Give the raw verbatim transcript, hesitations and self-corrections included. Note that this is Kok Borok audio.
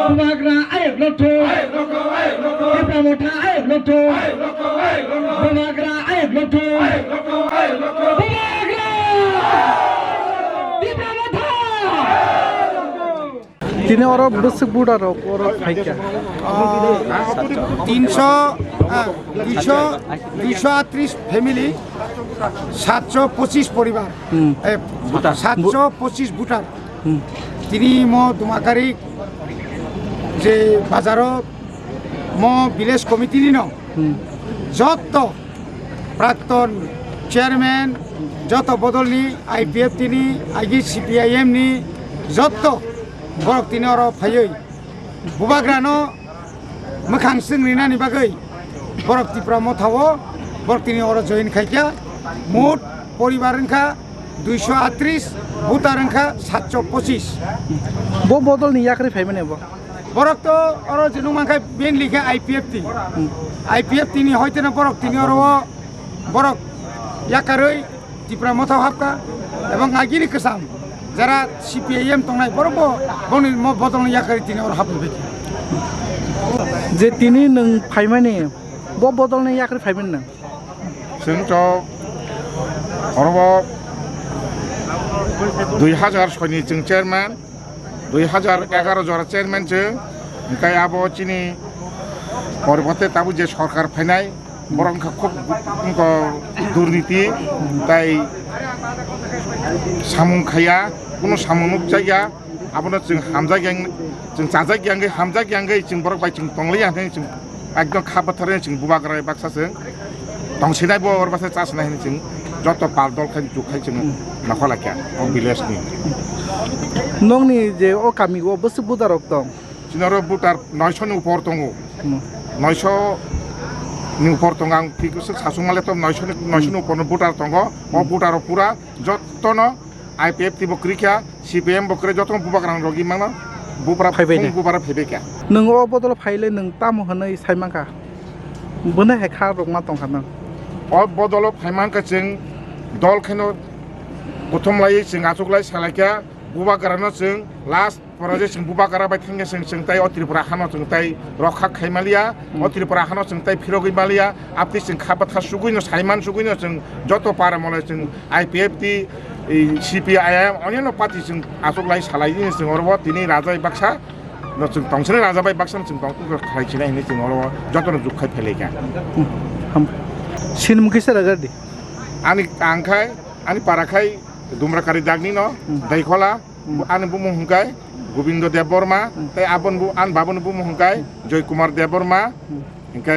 Bubagra ayuk lotho. Tipra Motha ayuk lotho. Bubagra ayuk lotho. Bubagra! Tipra Motha! Tini oro bwswk buda rok oro phaikha. তিনশো, আহ, দুইশো, দুইশো আটত্রিশ ফ্যামিলি, সাতশো পঁচিশ পরিবার, হুম। এ, ভোটার। সাতশো পঁচিশ ভোটার। হুম। Tini mo Dumakari je bazaro mo village committee ni no, hmm. Jotto prakton chairman, joto bodolni I P F T ni, agi C P I M ni, jotto borok tini oro phaiwi bubagrano mwkhang swngrinani bagwi borok Tipra Motha o borok tini oro join khaikha. Mot poribar wngkha duiso atris, voter wngkha satso pochis. Bo bodolni yakarwi phaimani bo? Borok to oro je nukmankha mainly khe I P F T. Hmm. I P F T ni hoiteno borok tini oro o borok yakarwi Tipra Motha o hapkha, ebong agini kwcham jara C P I M tongnai borok bo boni mo bodolni yakarwi tini oro hapwi phaikha. Je tini nwng phaimani, bo bodolni yakarwi phaimani nwng? Chwng to oro bo dui hajar soi ni chwng chairman, dui hajar egaroh jora chairman chwng, hwnkhe abo chini poriborte tabuk je sorkar phainai, borok wngkha khub wngkha durniti, tai samung khaiya, kunu samung nukjakya, abono chwng hamjakya, chwng chajakya wngwi, hamjakya wngwi chwng borok bai chwng tongliya hinwi chwng ekdom kha bwtharwi chwng bubagra bai baksa chwng tongsinai bo oro baksa chasinai hinwi chwng joto pal dol khai jukhai chwng nokha laikha o village ni. Nokni je o kami o bwswk buda rok tong? Chini oro voter noisho ni upor tongo. Hmm. Noisho ni upor tongo, ang thik se sasung male to noisho ni, noisho ni upor no voter tongo. O voter rok pura jotono I P F T bo kwrwi kha, C P M bo kwrwi, jotono bubagra rok rogwi mano. Bubra phaibai phung ne? Bubra phaibai kha. Nwng o bodol phaile nwng tamo hwnwi sai mankha? Bwno hai kha rok ma tongkha nwng? O bodolo phai mankha chwng dol kheno kuthum laiwi chwng achuk lai salai kha, bubagra no chwng last Pore je chwng bubagra bai thangya chwng, chwng tai o Tripura hano chwng tai rokha khai maliya, o Tripura hano chwng tai phirogwi maliya, aphi chwng kha bwtha sugwino, saiman sugwino chwng joto para mole chwng I P F T, e, C P I M, onyono party chwng achuk lai salai chwng oro bo tini raja bai baksa no chwng tongsinai, raja bai baksa no chwng tong khlai sinai hinwi chwng oro jotono juk khai phelai kha. Ham. Sinimung kisa ragar di. Ani ang khai, ani para khai Dumrakari dagni no, Daikhola. Hmm. Ani bumung hwnkhe Gobindo Debbarma, hmm, tei aboni bu-, ani baboni bumung hwnkhe, hmm, Joy Kumar Debbarma, hmm, hwnkhe